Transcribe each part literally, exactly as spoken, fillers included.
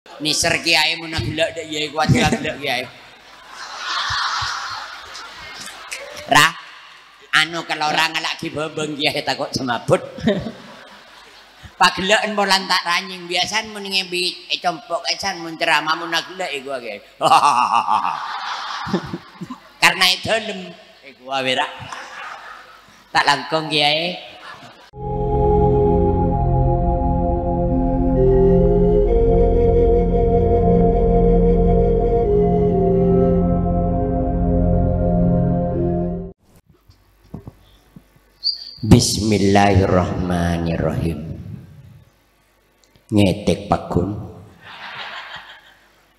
Nèser kèyaè mon aghellâ' dâ' iyâ, kowat aghellâ' kèyaè. Ra, anu, kalorang ala'aghi bâbâng kèyaè tako' samabut. Paghellâ'ân polana ta' ranyèng, biyasana mon ngèbit, ècompo' ka'issa' mon ceramah mon aghellâ' èkowa kèyaè. Karna è dâlem, èkowa bhârâ'. Ta' langkong, Kèyaè. Bismillahirrahmanirrahim. Ngètèk pagghun.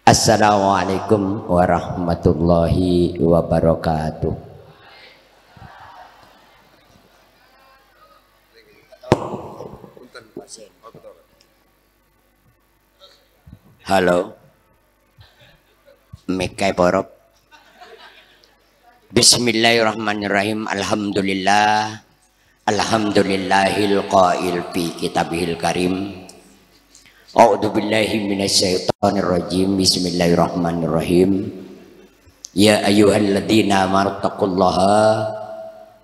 Assalamualaikum warahmatullahi wabarakatuh. Halo. Mèkka èporop. Bismillahirrahmanirrahim. Alhamdulillah. Alhamdulillahil qail fi kitabihil karim. A'udzubillahi minasyaitonirrajim. Bismillahirrahmanirrahim. Ya ayyuhalladzina amanu taqullaha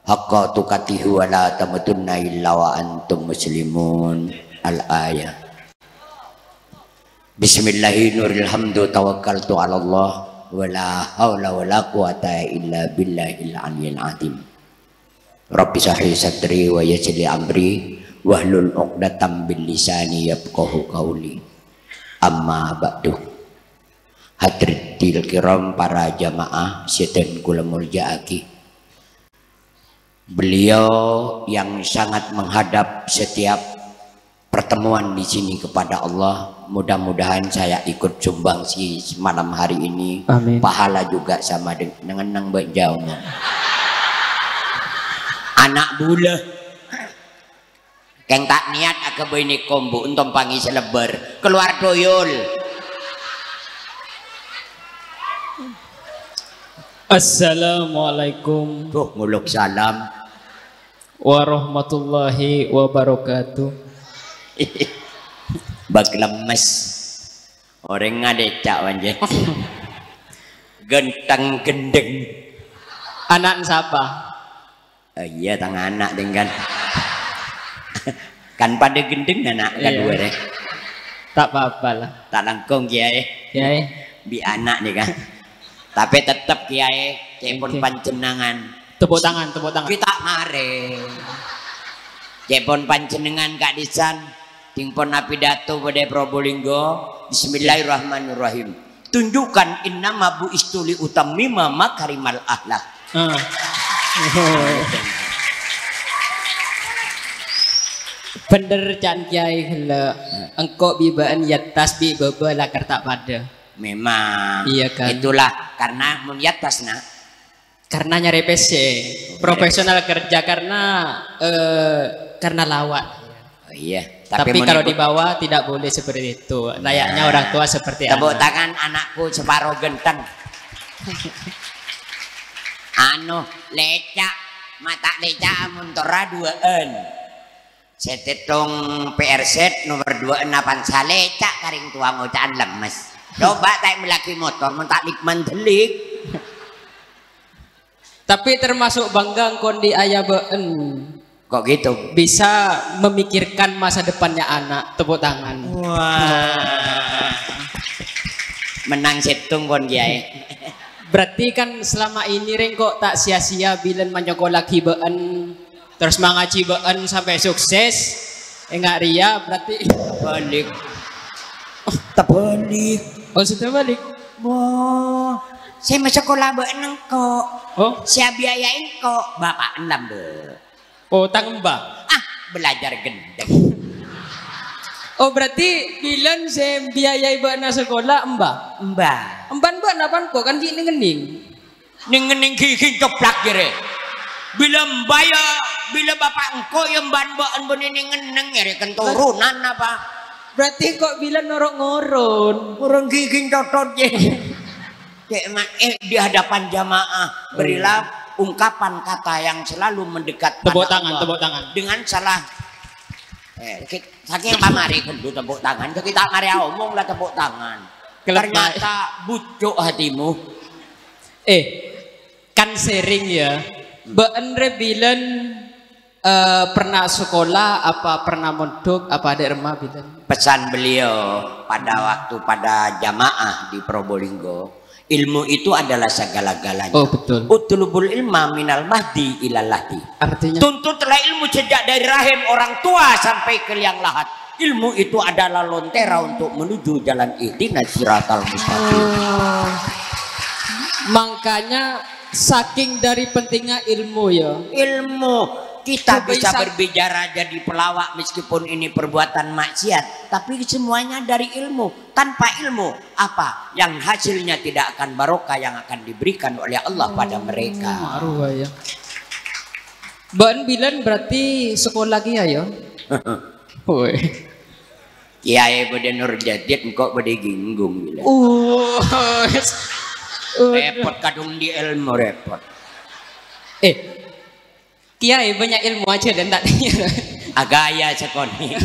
haqqa tuqatih wa la tamutunna illa wa antum muslimun. Al-ayah. Bismillahi nuril hamdu tawakkaltu 'alallah wa la haula wa la quwata illa billahil aliyil azim. Rabbi shrah li sadri wa yassir li amri wahlul 'uqdatam min lisani yafqahu qauli. Amma ba'du. Hadratil kiram, para jamaah sè dhân kaulâ molja'aghi. Beliau yang sangat menghadap setiap pertemuan di sini kepada Allah. Mudah-mudahan saya ikut sumbangsi malam hari ini. Amin. Pahala juga sama deng-, dengan nang Mbak Jauh. Anak bula. Keng ta' niyat aghâbây nèko, Bu, èntom pangi sè lebbâr. Keluar tuyul. Assalamualaikum. Duh, ngolok salam. Warahmatullahi wabarakatuh. Bâk lemmes. Orèng ngadèca' panjhâ. Ghântheng ghendheng. Ana'na sapa? Eh, iyâ, tang ana' ding kan. Kan padâ ghendheng ana' Iyâ. Kadhuwâ rè. Ta' pa-apa la. Ta' langkong, Kèyaè. Kèyaè. Bi' ana' nèka. Tapè tettep, Kèyaè, cè'pon Oke. Panjhennengngan. Tepuk tangan, tepuk tangan. Kita marè. Cè'pon panjhennengngan ka'dhisân. Dingpon apidato bâdâ è Probolinggo. Bismillahirrahmanirrahim. Tunjukkan innama bu'istu li utammima makarimal akhlak. Ah. Bhender ca'na Kèyaè ghellâ'. Engko' bi' bâ'na yattas bi' bâbâ lakar ta' padâ. Memang. Iya kan? Itulah, karena mun yattas, Nak. Karena nyari pèssè, profesional kerja karena, eh, karena lawak. Oh, iya. Tapi Tapi kalau di bawah tidak boleh seperti itu. Layaknya Nah. Orang tua seperti Tepuk anak. Tangan anakku separuh ganteng. Anu, lecak. Mata lecak amun tora duaan. Sè tèttong P R Z nomer duwâ'ân Avanza, lecak ka rèng towa ngoca'an lemmes. Coba ta' mellèaghi motor, mon ta' lik-mandelik. Tapi termasuk bangga engko' andi' ayah bâ'en. Kok gitu? Bisa memikirkan masa depannya anak. Tepuk tangan. Wah. Menang sèttong pon, Kiai. Berarti kan selama ini rèng ko' ta' sia-sia bilân manyokolaghi bâ'en. Terros mangajhi bâ'en sampè' sukses. Enga' rèya berarti Tabalik. Tabalik. Oh, sudah balik. Wah, sè masakola bâ'en engko'. Oh. Sè abiayaè engko', bapa'en lambâ'. Oh, tang embah. Ah, belajar gendhek. Oh, berarti bilân sè mbiayaè bâ'na sakola embah? Embah. Embah bâ'na pan ko' kan ghi' nèng-ngennèng. Nèng-ngennèng ghi'-ghi' coplak jârèya. Bilâ embah ya, bilâ bapa' engko' ya embah bâ'en bânnè nèng-ngennèng jârèya, kan turunan apa? Berarti ko' bilân noro'-ngoron. Orèng ghi'-ghi' cotot jârèya. Cè' ma-, eh, di hadapan jamaah, berilah ungkapan kata yang selalu mendekat Tepuk pada tangan, Allah tepuk tangan. Dengan salah Eh, ki-, sakèng pamari ghâllu tepuk tangan, jâ' ghi' ta' marè aomong la tepuk tangan. Kelebay. Ternyata bucuk hatimu. Eh, kan sering ya. Bâ'en rè bilân, eh, pernah sekolah apa pernah mondhuk apa adek remma bilân? Pesan beliau pada waktu pada jamaah di Probolinggo, ilmu itu adalah segala-galanya. Oh, betul. "Utlubul ilma minal mahdi ilal lahdi." Artinya? Tuntutlah ilmu sejak dari rahim orang tua sampai ke liang lahat. Ilmu itu adalah lontera untuk menuju jalan ihdinas siratal mustaqim. Oh. Makanya saking dari pentingnya ilmu ya. Ilmu. Kita bisa berbicara jadi pelawak meskipun ini perbuatan maksiat, tapi semuanya dari ilmu. Tanpa ilmu, apa? Yang hasilnya tidak akan barokah yang akan diberikan oleh Allah pada mereka. Arowa ya. Bâ'en bilân berarti sekolah kiai ya? Woi. Kiai bâdâ Nur Jadid, engko' bâdâ Ginggung bilân. Oh. Repot kadhung di ilmu, repot. Eh, Kiai banyak ilmu aja dan tak tanya. Agaya sakonè'.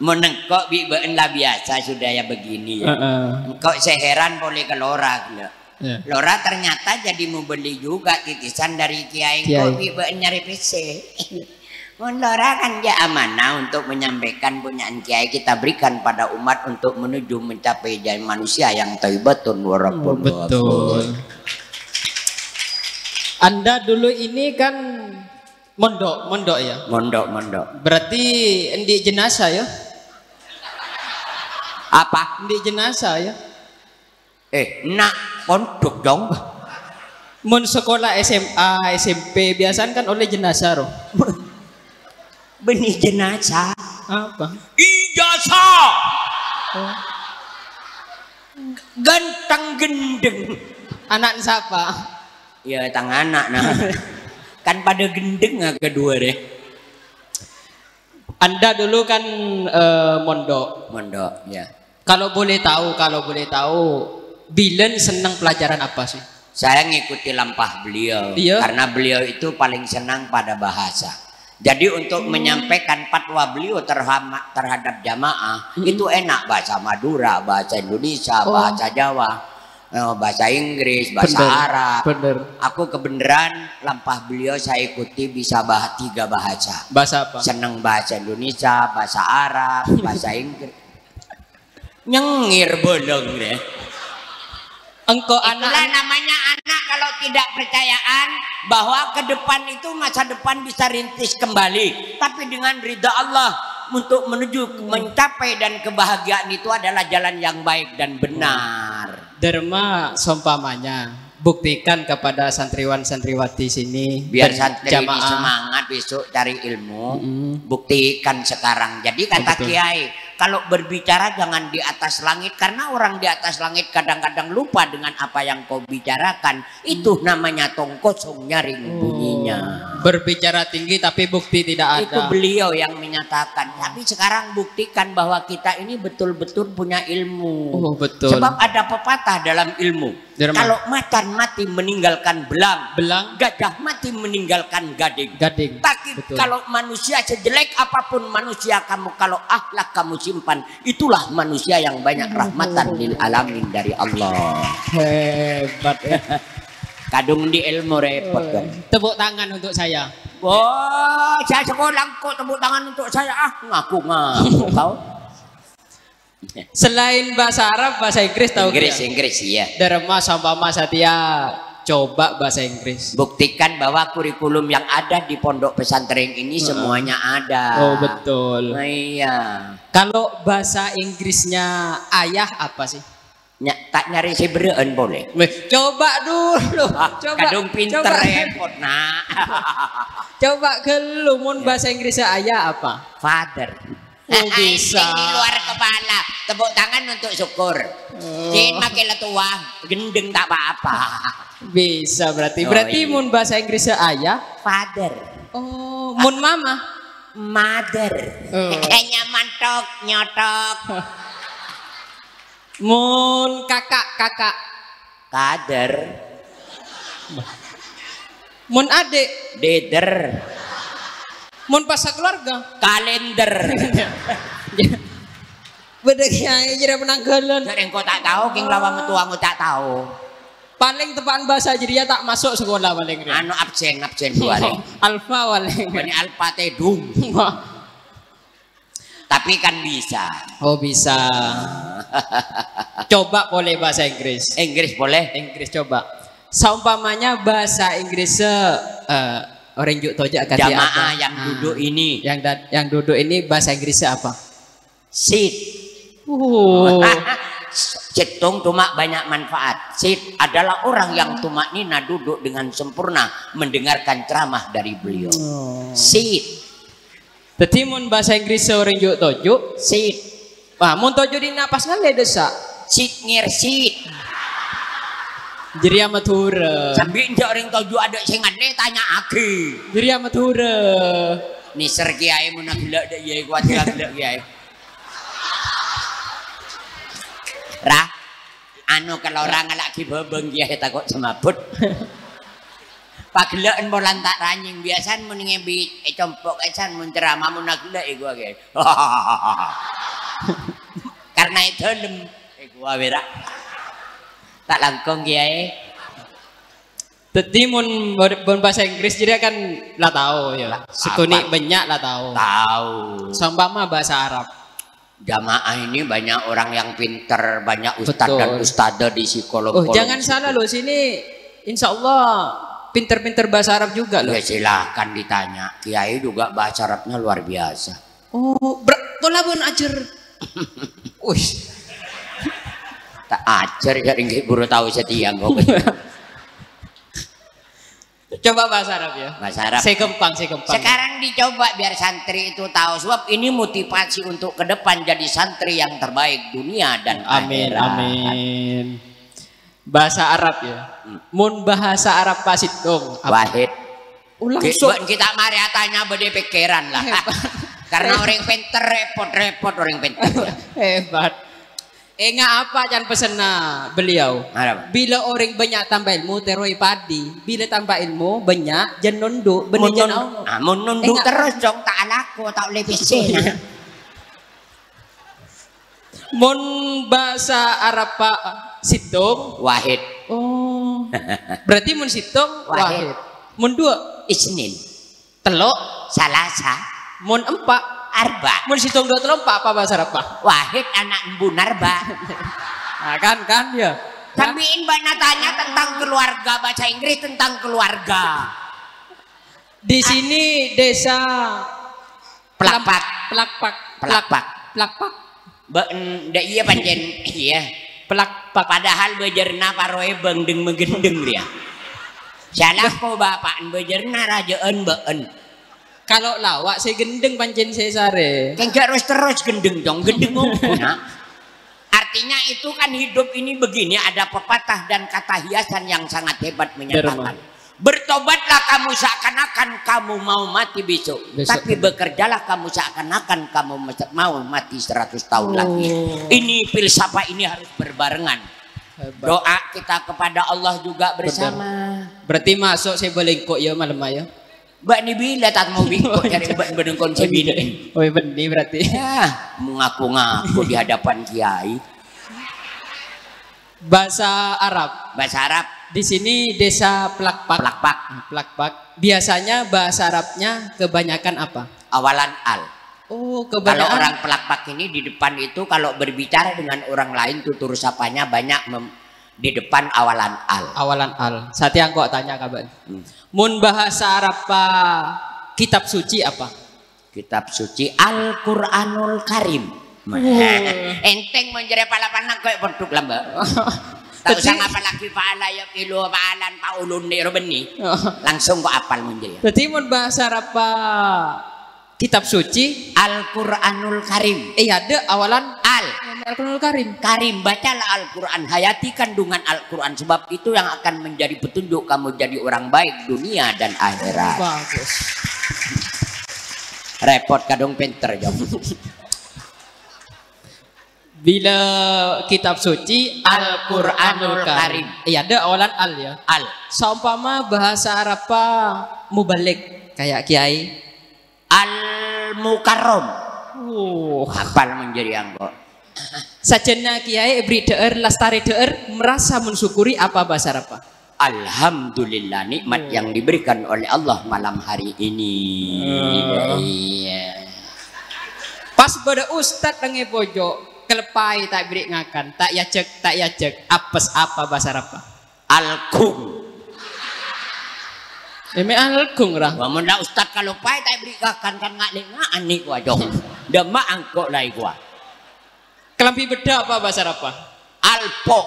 Mon engko' bi' bâ'en la biasa sudah ya begini ya. Heeh. Engko' sè heran polè ka lora ghellâ'. Ya. Lora ternyata jadi membeli juga titisan dari kiai, engko' bi' bâ'en nyarè pèssè. Mon lora kan ya amanah untuk menyampaikan punyaan kiai kita berikan pada umat untuk menuju mencapai jalan manusia yang thaibatun warabun. Oh, betul. Anda dulu ini kan mondok, mondok ya? Mondok, mondok. Berarti endi' jenazah ya? Apa? Endi' jenazah ya? Eh, nak pondok dong. Mon sekolah S M A, S M P, biasanya kan oleh jenazah roh. Bânnè jenazah. Apa? Ijazah. Oh. Ganteng gendeng. Anak siapa? Ya, tang anak, nah. Kan pada gendeng, ah, kedua deh. Anda dulu kan, eh, mondok. Mondok, ya. Kalau boleh tahu, kalau boleh tahu, bilân seneng pelajaran apa sih? Saya ngikuti lampah beliau, iya, karena beliau itu paling senang pada bahasa. Jadi, untuk menyampaikan fatwa beliau terhama-, terhadap jamaah, itu enak, bahasa Madura, bahasa Indonesia, bahasa Jawa, eh, bahasa Inggris, bahasa Arab. Bener. Aku kebenaran lampah beliau saya ikuti bisa bah-, tiga bahasa. Bahasa apa? Seneng bahasa Indonesia, bahasa Arab, bahasa Inggris. Nyengir bolong deh. Engko' anak. Itulah namanya anak kalau tidak percayaan bahwa ke depan itu masa depan bisa rintis kembali. Tapi dengan ridha Allah untuk menuju mencapai dan kebahagiaan itu adalah jalan yang baik dan benar. Dharma, seumpamanya, buktikan kepada santriwan-santriwati sini. Biar dan santri ini jamaah semangat besok cari ilmu, mm-mm, buktikan sekarang. Jadi kata, betul, kiai, kalau berbicara jangan di atas langit, karena orang di atas langit kadang-kadang lupa dengan apa yang kau bicarakan. Itu namanya tong kosong nyaring bunyinya. Oh, berbicara tinggi tapi bukti tidak ada. Itu beliau yang menyatakan. Tapi sekarang buktikan bahwa kita ini betul-betul punya ilmu. Oh, betul. Sebab ada pepatah dalam ilmu. Dharma. Kalau macan mati meninggalkan belang, belang, gajah mati meninggalkan gading. Gading. Tapi, betul, kalau manusia sejelek apapun manusia kamu, kalau akhlak kamu simpan, itulah manusia yang banyak rahmatan lil alamin dari Allah. Hebat, ya. Kadung di ilmu repot, kan? Tepuk tangan untuk saya. Wah, saya sekolah kok tepuk tangan untuk saya. Ah, ngaku-ngaku kau. Selain bahasa Arab, bahasa Inggris tahu? Inggris, nggak? Inggris, iya. Dharma, seumpama satèya coba bahasa Inggris. Buktikan bahwa kurikulum yang ada di pondok pesantren ini, heeh, semuanya ada. Oh, betul. Nah, iya. Kalau bahasa Inggrisnya ayah apa sih? Nya-, ta' nyarè sè berrâ'ân polè. Weh, coba dulu. Ah, coba, kadung pinter, coba. Repot, Nak. Coba ghâllu, mon, ya, bahasa Inggrisnya ayah apa? Father. Oh, bisa. Di luar kepala. Tepuk tangan untuk syukur. Oh. Jin makin la tua, gendeng tak apa-apa. Bisa berarti. Oh, berarti iya. Mun bahasa Inggrisnya ayah? Father. Oh, mun mama? Mother. Oh. Nyaman tok, nyotok. Mun kakak, kakak. Kader. Mun adik? Deder. Mon pas sakeluarga. Kalender. Bâdâ kiyaè jârèya penanggalan. Jârèya engko' ta' tao, kèng lawan mètowa engko' ta' tao. Palèng teppa'an bhâsa jârèya ta' maso' sekolah palèng, rè. Anu, absen, absen dua hari. Alfa palèng. Bânnè alfa tèdung. Tapi kan bisa. Oh, bisa. Coba polè bhâsa Inggris. Inggris polè? Inggris coba. Saompamanya bhâsa Inggris, eh, orèng ju' toju' akadhi apa? Jamaah yang duduk ini. Yang dat-, yang duduk ini bhâsa Inggris apa? Sit. Oh. Settong cuma banyak manfaat. Sit adalah orang yang tumaknina duduk dengan sempurna mendengarkan ceramah dari beliau. Oh. Sit. Dhâddhi, mon bhâsa Inggris orèng ju' toju', sit. Wah, mon toju' dinna' pas ngallè dâssa'. Sit ngèr sit. Jârèya Madhurâ. Sambi enjâ' orèng toju' adâ' sè ngallè, tanya'aghi. Jârèya Madhurâ. Nèser kiyaè mon aghellâ' dâ' iyâ, kowat aghellâ' kiyaè. Ra, anu, kalora ngala' ghi' bhâbâng kiyaè tako' samabut. Paghellâ'ân polana ta' ranyèng, biyasana mon ngèbit è compo' ka'issan mon ceramah mon aghellâ' è ghuwa, Kè. Karna è dâlem è ghuwa, wèra. Ta' langkong, Kèyaè. Dhâddhi mon, mon bhâsa Inggris jârèya kan la tao, ya. La, sakonè' apa? Bânnya' la tao. Tao. Saompama bhâsa Arab. Jamaah ini banyak orang yang pinter, banyak ustadz dan Betul. Ustadzah di psikolog Oh, forensik. Jangan salah loh, sini insya Allah pinter-pinter bahasa Arab juga loh. Ya, silahkan ditanya. Kiai juga bahasa Arabnya luar biasa. Oh, ber-, tola pun ajar. Wih. Tak ajar ya, ringgit guru tahu setiang kok. Coba bahasa Arab ya. Bahasa Arab. Sè ghâmpang, sè ghâmpang. Sekarang dicoba biar santri itu tahu. Sebab ini motivasi untuk ke depan jadi santri yang terbaik dunia dan Amin, akhirat. Amin. Bahasa Arab ya. Hmm. Mon bahasa Arab pas itu apa? Wahid. Ulang Ki-, sok. Bân kita mari atanya bâdâ pikiran lah. Hebat. Karena orang pinter repot-repot orang pinter. Hebat. Enga' apa can pesenna beliau? Arapa? Bilâ orèng bânnya' tamba èlmo, terrowè padi. Bilâ tamba èlmo bânnya', jân nondhu', bânnè Mon jân non-, Allah. Ah, mon nondhu' Enga'. Terros, Cong, ta' alako, ta' ollè pèssè, nah. Mon bhâsa Arab, Pak, sèttong. Wahid. Oh. Berarti mon sèttong, Wahid. Wahid. Mon dua? Isnin. Tello'. Salasa. Mon empa'. Arba'. Mon sèttong, dua, tello', empa', apa bhâsa Arab, Pak? Wahid ana' embu' narba'. Nah, kan, kan, ya. Sambi'in bâ'na tanya tentang keluarga, bahasa Inggris tentang keluarga. Di sini desa Plakpak. Plakpak. Plakpak. Plakpak. Bâ'en, dâ' iyâ pancèn, iyâ. Plakpak. Padahal bâjârna paroè bângdeng maghândheng rèya. Salako bapa'en bâjârna rajâ'ân bâ'en. Kalau lawa' sè ghândheng pancèn sè sarè. Kèng jhâ' ros-terros ghândheng, Cong. Ghândheng ongghu, Nak. Artinya itu kan hidup ini begini, ada pepatah dan kata hiasan yang sangat hebat menyatakan, Derma. Bertobatlah kamu seakan-akan kamu mau mati besok, Besok. Tapi bekerjalah kamu seakan-akan kamu mes-, mau mati seratus tahun Oh. lagi. Ini filsafat ini harus berbarengan. Hebat. Doa kita kepada Allah juga Betul. Bersama. Berarti maso' sè bâlengko' ya malem ya? Bâ'na bilâ ta' mau bengko' jârèya bâ-, bâdâ kon sè binè'. Oh, iya, bânnè berarti. Yah, mengaku-ngaku di hadapan kiai. Bahasa Arab. Bahasa Arab. Di sini desa Plakpak. Plakpak. Plakpak. Biasanya bahasa Arabnya kebanyakan apa? Awalan al. Oh, Kalau kebanyakan. Orang Plakpak ini di depan itu kalau berbicara dengan orang lain tutur sapanya banyak mem-, di depan awalan al. Awalan al. Satèya engko' tanya ka bâ'na. Hmm. Mon bahasa Arab, Pak, kitab suci apa? Kitab suci Al-Qur'anul Karim. Wah. Entèng mon jârèya palapanna kok pondhuk lamba. Ta' osa Jadi ngapal lagi fa'ala yaf'ilu fa'alan fa'ulun nèro bânnè. Oh. Langsung kok apal mon jârèya. Jadi mon bahasa Arab, Pak, kitab suci? Al-Qur'anul Karim. Eh, ada awalan Al. Al-Qur'anul Karim. Karim, bacalah Al-Qur'an, hayati kandungan Al-Qur'an, sebab itu yang akan menjadi petunjuk kamu jadi orang baik dunia dan akhirat. Bagus. Repot kadung pinter, Jong. Bila kitab suci Al-Qur'anul Karim. Iya, ada awalan al ya. Al. Seumpama bahasa Arab apa mubalig kayak kiai. Al-Mukarram. Oh. Apal manjâri engko'. Sajâna Kèyaè èberri' dhâ'âr, lastarè dhâ'âr, merasa mensyukuri apa bhâsa Arabhâ? Alhamdulillah, nikmat yang diberikan oleh Allah malam hari ini. Oh. Iya. Pas bâdâ ustad neng è pojok, kaloppaè ta' èberri' ngakan, ta' èajhâk, ta' èajhâk, apes apa bhâsa Arabhâ? Alghung. È, mè' alghung, ra? Wah, mon la ustad kaloppaè ta' èberri' ngakan, kan nga'-lengnga'an nèko, ajong. Dâmma engko' la èkowa. Kalambhi beddhâ apa bhâsa Arabhâ? Alpo.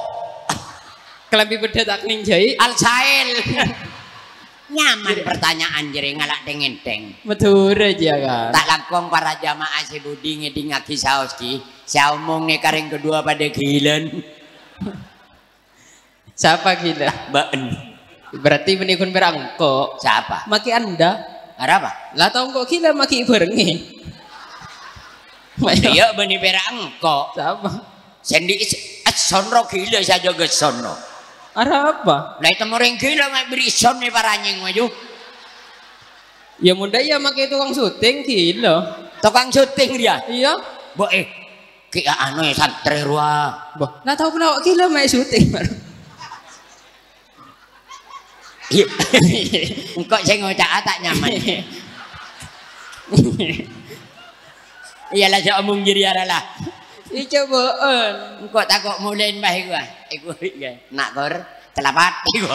Kalambhi beddhâ ta' kennèng jhâi'. Alsail. Nyaman pertanyaan jârèya, ngala' dheng-ngèndheng. Madhurâ jiyâ, kan? Ta' langkong para jamaah sè budi ngèdingngaghi saos, Ki. Sè aomong nè karèng kadhuwâ padâ ghilâ. Sapa ghilâ? Bâ'en. Berarti bânnè ghun pèra' engko'. Sapa? Makè Anda. Arapa? La tao engko' ghilâ makè bhârengngè. Iyâ, bânnè pèra' engko'. Sapa? Sè andi' es-, esson ro ghilâ sajâgâ esson ro. Arapa? La ètemmo rèng ghilâ ma' bherri' esson è paranyèng, maju. Yâ, mon dâ' iyâ makè tokang syuting ghilâ. Tokang syuting, rèya? Iyâ. Bo, eh, Ki, anu, santrè rowa. Bâh, la tao pèra' ghilâ ma' syuting. Iyâ. Engko' sè ngoca'a ta' nyaman. Iyâ la, jhâ' omong jârèya ra la. Iyâ, cobâ'ân. Engko' tako' molèn bâi ghuwâ. Iku, iyâ. Na' kor, calapat. Iku.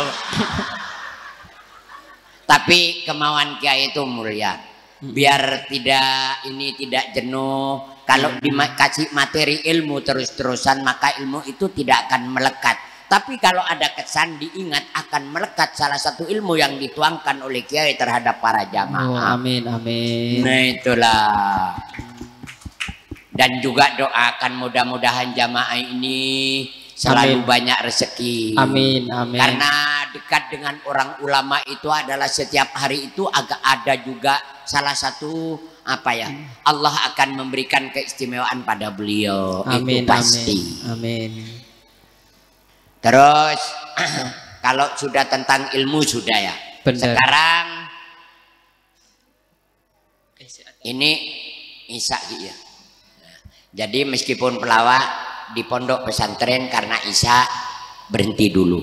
Tapi kemauan kiai itu mulia. Mm-mm. Biar tidak, ini tidak jenuh. Kalau Mm-mm. dikasih materi ilmu terus-terusan, maka ilmu itu tidak akan melekat. Tapi kalau ada kesan diingat, akan melekat salah satu ilmu yang dituangkan oleh kiai terhadap para jamaah. Oh, amin, amin. Nah, itulah. Dan juga doakan mudah-mudahan jamaah ini selalu Amin. banyak rezeki. Amin, amin. Karena dekat dengan orang ulama itu adalah setiap hari itu agak ada juga salah satu, apa ya, Hmm. Allah akan memberikan keistimewaan pada beliau. Amin, Itu pasti. Amin. Terus, kalau sudah tentang ilmu sudah ya. Bener. Sekarang ini Isya, Ki, ya. Jadi meskipun pelawak di pondok pesantren karena Isya berhenti dulu.